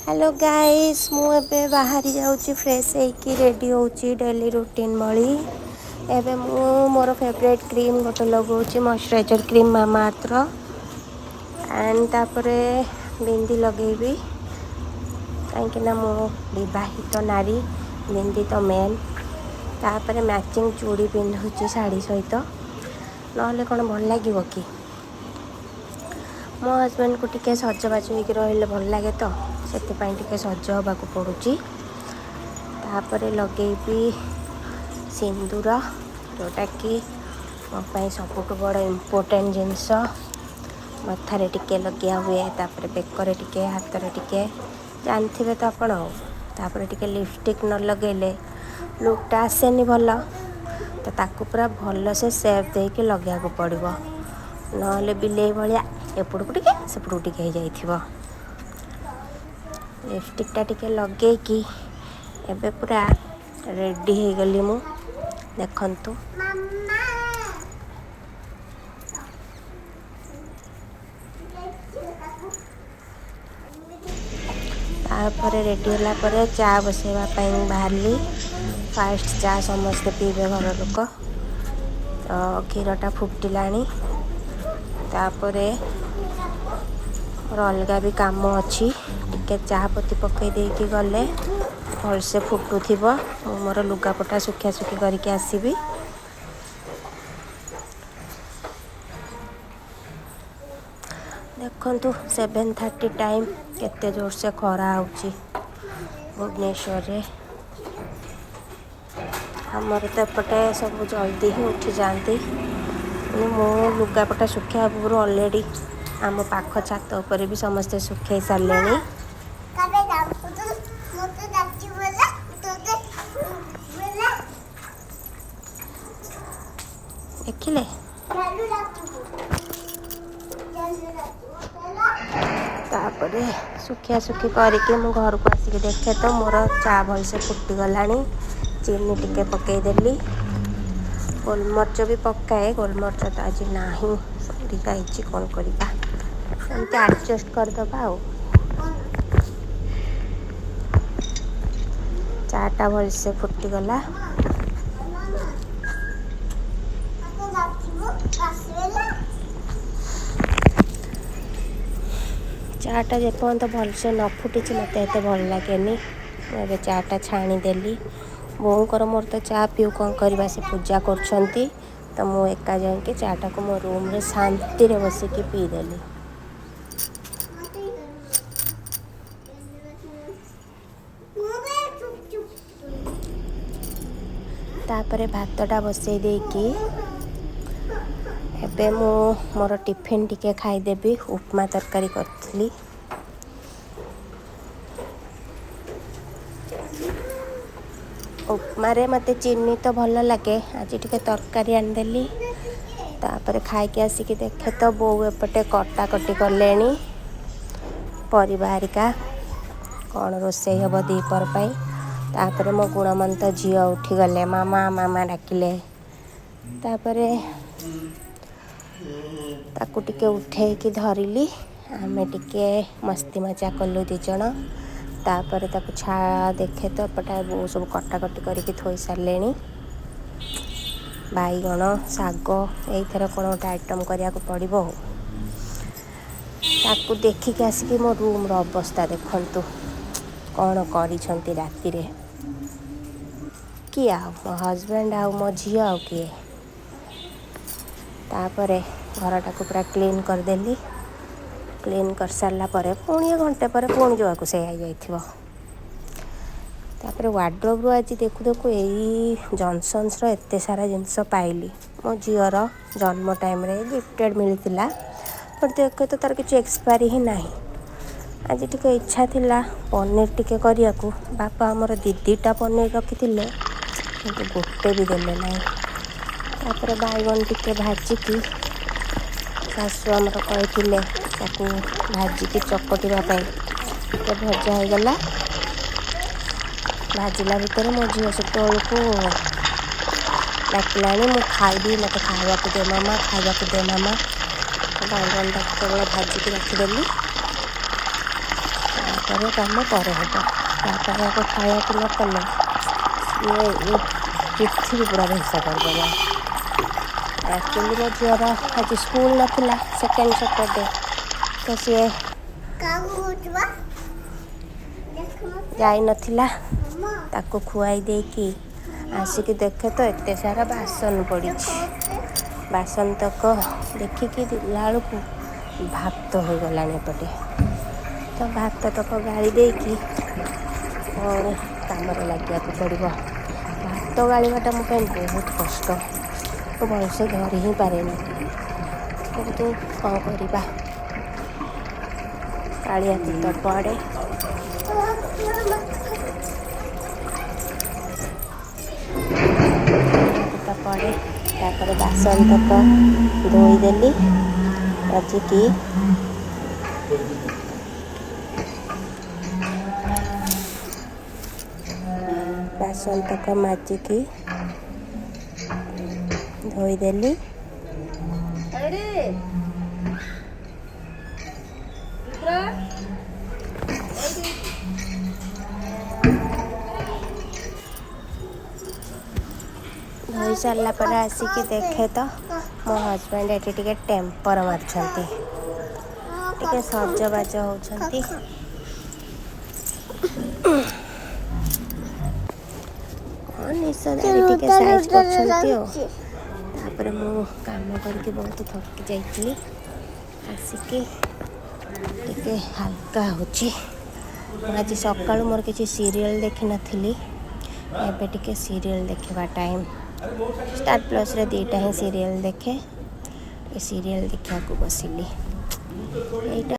Hello guys, ମୁଁ ଏବେ ବାହାରି ଯାଉଛି, ଫ୍ରେଶ୍ ହେଇକି ରେଡ଼ି ହେଉଛି ଡେଲି ରୁଟିନ୍ ଭଳି। ଏବେ ମୁଁ ମୋର ଫେଭରେଟ୍ କ୍ରିମ୍ ଗୋଟେ ଲଗାଉଛି, ମଇଶ୍ଚରାଇଜର୍ କ୍ରିମ୍ ମାମାଅର୍ଥର। ଆଣ୍ଡ ତାପରେ ବିନ୍ଦି ଲଗେଇବି, କାହିଁକିନା ମୁଁ ବିବାହିତ ନାରୀ, ବିନ୍ଦି ତ ମେନ୍। ତାପରେ ମ୍ୟାଚିଂ ଚୁଡ଼ି ପିନ୍ଧୁଛି ଶାଢ଼ୀ ସହିତ, ନହେଲେ କ'ଣ ଭଲ ଲାଗିବ କି? ମୋ ହଜବେଣ୍ଡକୁ ଟିକେ ସଜବାଜ ହେଇକି ରହିଲେ ଭଲ ଲାଗେ, ତ ସେଥିପାଇଁ ଟିକେ ସଜ ହେବାକୁ ପଡ଼ୁଛି। ତାପରେ ଲଗେଇବି ସିନ୍ଦୁର, ଯେଉଁଟାକି ମୋ ପାଇଁ ସବୁଠୁ ବଡ଼ ଇମ୍ପୋର୍ଟାଣ୍ଟ ଜିନିଷ। ମଥାରେ ଟିକେ ଲଗିଆ ହୁଏ, ତାପରେ ବେକରେ ଟିକେ, ହାତରେ ଟିକେ, ଜାଣିଥିବେ ତ ଆପଣ। ଆଉ ତାପରେ ଟିକେ ଲିପଷ୍ଟିକ୍ ନ ଲଗେଇଲେ ଲୁକ୍ଟା ଆସେନି ଭଲ, ତ ତାକୁ ପୁରା ଭଲସେ ସେପ୍ ଦେଇକି ଲଗେଇବାକୁ ପଡ଼ିବ, ନହେଲେ ବିଲେଇ ଭଳିଆ ଏପଟକୁ ଟିକେ ସେପଟକୁ ଟିକେ ହେଇଯାଇଥିବ। ଲିପଷ୍ଟିକ୍ଟା ଟିକେ ଲଗେଇକି ଏବେ ପୁରା ରେଡ଼ି ହେଇଗଲି ମୁଁ, ଦେଖନ୍ତୁ। ତାପରେ ରେଡ଼ି ହେଲା ପରେ ଚା ବସେଇବା ପାଇଁ ବାହାରିଲି। ଫାଷ୍ଟ ଚା ସମସ୍ତେ ପିଇବେ ଘର ଲୋକ, ତ କ୍ଷୀରଟା ଫୁଟିଲାଣି। ତାପରେ ମୋର ଅଲଗା ବି କାମ ଅଛି, ଟିକେ ଚାହା ପତି ପକାଇ ଦେଇକି ଗଲେ ଭଲସେ ଫୁଟୁଥିବ, ମୁଁ ମୋର ଲୁଗାପଟା ଶୁଖାଶୁଖି କରିକି ଆସିବି। ଦେଖନ୍ତୁ 7:30 ଟାଇମ୍, କେତେ ଜୋରସେ ଖରା ହେଉଛି ଭୁବନେଶ୍ୱରରେ। ଆମର ତ ଏପଟେ ସବୁ ଜଲ୍ଦି ହିଁ ଉଠିଯାଆନ୍ତି। ମୁଁ ଲୁଗାପଟା ଶୁଖେଇବା ପୂର୍ବରୁ ଅଲରେଡ଼ି ଆମ ପାଖ ଛାତ ଉପରେ ବି ସମସ୍ତେ ଶୁଖେଇ ସାରିଲେଣି। ଦେଖିଲେ? ତାପରେ ଶୁଖିଆ ଶୁଖି କରିକି ମୁଁ ଘରକୁ ଆସିକି ଦେଖେ ତ ମୋର ଚା ଭଲସେ ଫୁଟିଗଲାଣି। ଚିନି ଟିକେ ପକାଇଦେଲି, ଗୋଲମରିଚ ବି ପକାଏ, ଗୋଲମରିଚ ତ ଆଜି ନାହିଁ, ସରିଯାଇଛି, କ'ଣ କରିବା, ଏମିତି ଆଡ଼ଜଷ୍ଟ କରିଦେବା। ଆଉ ଚାଟା ଭଲସେ ଫୁଟିଗଲା। ଚାଟା ଯେପର୍ଯ୍ୟନ୍ତ ଭଲସେ ନ ଫୁଟିଛି ମୋତେ ଏତେ ଭଲ ଲାଗେନି। ମୁଁ ଏବେ ଚାଟା ଛାଣିଦେଲି। ବୋଉଙ୍କର ମୋର ତ ଚା ପିଉ, କ'ଣ କରିବା, ସେ ପୂଜା କରୁଛନ୍ତି, ତ ମୁଁ ଏକା ଯାଇକି ଚାଟାକୁ ମୋ ରୁମ୍ରେ ଶାନ୍ତିରେ ବସିକି ପିଇଦେଲି। ତାପରେ ଭାତଟା ବସେଇ ଦେଇକି ଏବେ ମୁଁ ମୋର ଟିଫିନ୍ ଟିକେ ଖାଇଦେବି। ଉପମା ତରକାରୀ କରିଥିଲି। ଉପମାରେ ମୋତେ ଚିନି ତ ଭଲ ଲାଗେ, ଆଜି ଟିକେ ତରକାରୀ ଆଣିଦେଲି। ତାପରେ ଖାଇକି ଆସିକି ଦେଖେ ତ ବୋଉ ଏପଟେ କଟାକଟି କଲେଣି ପରିବା ହେରିକା, କ'ଣ ରୋଷେଇ ହେବ ଦ୍ୱିପହର ପାଇଁ। ତାପରେ ମୋ ଗୁଣମନ୍ତ ଝିଅ ଉଠିଗଲେ, ମାମା ମାମା ଡାକିଲେ। ତାପରେ ତାକୁ ଟିକେ ଉଠେଇକି ଧରିଲି, ଆମେ ଟିକେ ମସ୍ତି ମଜା କଲୁ ଦୁଇ ଜଣ। ତାପରେ ତାକୁ ଛା ଦେଖେ ତ ଏପଟେ ବୋଉ ସବୁ କଟାକଟି କରିକି ଥୋଇ ସାରିଲେଣି, ବାଇଗଣ, ଶାଗ, ଏଇଥର କ'ଣ ଗୋଟେ ଆଇଟମ୍ କରିବାକୁ ପଡ଼ିବ। ଆଉ ତାକୁ ଦେଖିକି ଆସିକି ମୋ ରୁମ୍ର ଅବସ୍ଥା ଦେଖନ୍ତୁ କ'ଣ କରିଛନ୍ତି ରାତିରେ। କିଏ ଆଉ, ମୋ ହଜବେଣ୍ଡ ଆଉ ମୋ ଝିଅ, ଆଉ କିଏ। ତାପରେ ଘରଟାକୁ ପୁରା କ୍ଲିନ୍ କରିଦେଲି। କ୍ଲିନ୍ କରିସାରିଲା ପରେ ପୁଣି ଘଣ୍ଟେ ପରେ ପୁଣି ଯିବାକୁ ସେଇଆ ହେଇଯାଇଥିବ। ତାପରେ ୱାର୍ଡ଼ରୋବ୍ରୁ ଆଜି ଦେଖୁ ଦେଖୁ ଏଇ ଜନସନ୍ସର ଏତେ ସାରା ଜିନିଷ ପାଇଲି। ମୋ ଝିଅର ଜନ୍ମ ଟାଇମ୍ରେ ଗିଫ୍ଟେଡ଼ ମିଳିଥିଲା, ବଟ୍ ଦେଖେ ତ ତା'ର କିଛି ଏକ୍ସପାୟାରି ହିଁ ନାହିଁ। ଆଜି ଟିକେ ଇଚ୍ଛା ଥିଲା ପନିର ଟିକେ କରିବାକୁ, ବାପା ଆମର 2ଟା ପନିର ରଖିଥିଲେ, କିନ୍ତୁ ଗୋଟେ ବି ଦେଲେ ନାହିଁ। ତାପରେ ବାଇଗଣ ଟିକେ ଭାଜିକି, ଶାଶୁ ଆମର କହିଥିଲେ ତାକୁ ଭାଜିକି ଚକଟିବା ପାଇଁ, ଟିକେ ଭଜା ହେଇଗଲା। ଭାଜିଲା ଭିତରେ ମୋ ଝିଅ ସେତେବେଳକୁ ଡାକିଲାଣି, ମୁଁ ଖାଇବି, ମୋତେ ଖାଇବାକୁ ଦେ ମାମା, ଖାଇବାକୁ ଦେ ମାମା। ବାଇଗଣଟାକୁ କେବଳ ଭାଜିକି ରଖିଦେଲି। ତାପରେ କାମ ପରେ ହେବ। ତା ପାଇଁ ଆଗ ଖାଇବାକୁ ନ କଲେ ସିଏ ଏ ପୃଥିବୀ ପୁରା ଧ୍ୱଂସ କରିଦେବ। ଆକ୍ଚୁଆଲି ମୋ ଝିଅର ଆଜି ସ୍କୁଲ ନଥିଲା, ସେକେଣ୍ଡ ସଟରଡେ, ତ ସିଏ ଯାଇନଥିଲା। ତାକୁ ଖୁଆଇ ଦେଇକି ଆସିକି ଦେଖେ ତ ଏତେ ସାରା ବାସନ ପଡ଼ିଛି। ବାସନ ତକ ଦେଖିକି ଦେଲା ବେଳକୁ ଭାତ ହୋଇଗଲାଣି ଏପଟେ। ତ ଭାତ ତକ ଗାଳି ଦେଇକି ପୁଣି କାମରେ ଲାଗିବାକୁ ପଡ଼ିବ। ଭାତ ଗାଳିବାଟା ମୋ ପାଇଁ ବହୁତ କଷ୍ଟ, ମୁଁ ଭଲସେ ଧରି ହିଁ ପାରେନି, କିନ୍ତୁ କ'ଣ କରିବା, ଗାଳିବାକୁ ତ ପଡ଼େ। ଗାଳିବାକୁ ତ ପଡ଼େ। ତାପରେ ବାସନ ତକ ଧୋଇଦେଲି ମାଜିକି। ବାସନ ତକ ମାଜିକି ଧୋଇଦେଲି। ଧୋଇ ସାରିଲା ପରେ ଆସିକି ଦେଖେ ତ ମୋ ହଜବେଣ୍ଡ ଏଠି ଟିକେ ଟେମ୍ପର ମାରୁଛନ୍ତି, ଟିକେ ସଜବାଜ ହେଉଛନ୍ତି। କ'ଣ ନିଶ ଦାଢ଼ି ଟିକେ ସାଇଜ୍ କରୁଛନ୍ତି ଆଉ। ତାପରେ ମୁଁ କାମ କରିକି ବହୁତ ଥକି ଯାଇଥିଲି, ଆସିକି ଟିକେ ହାଲକା ହେଉଛି। ମୁଁ ଆଜି ସକାଳୁ ମୋର କିଛି ସିରିଏଲ୍ ଦେଖିନଥିଲି, ଏବେ ଟିକେ ସିରିଏଲ୍ ଦେଖିବା ଟାଇମ୍। ଷ୍ଟାର୍ ପ୍ଲସ୍ରେ ଦୁଇଟା ହିଁ ସିରିଏଲ୍ ଦେଖେ, ଟିକେ ସିରିଏଲ୍ ଦେଖିବାକୁ ବସିଲି। ଏଇଟା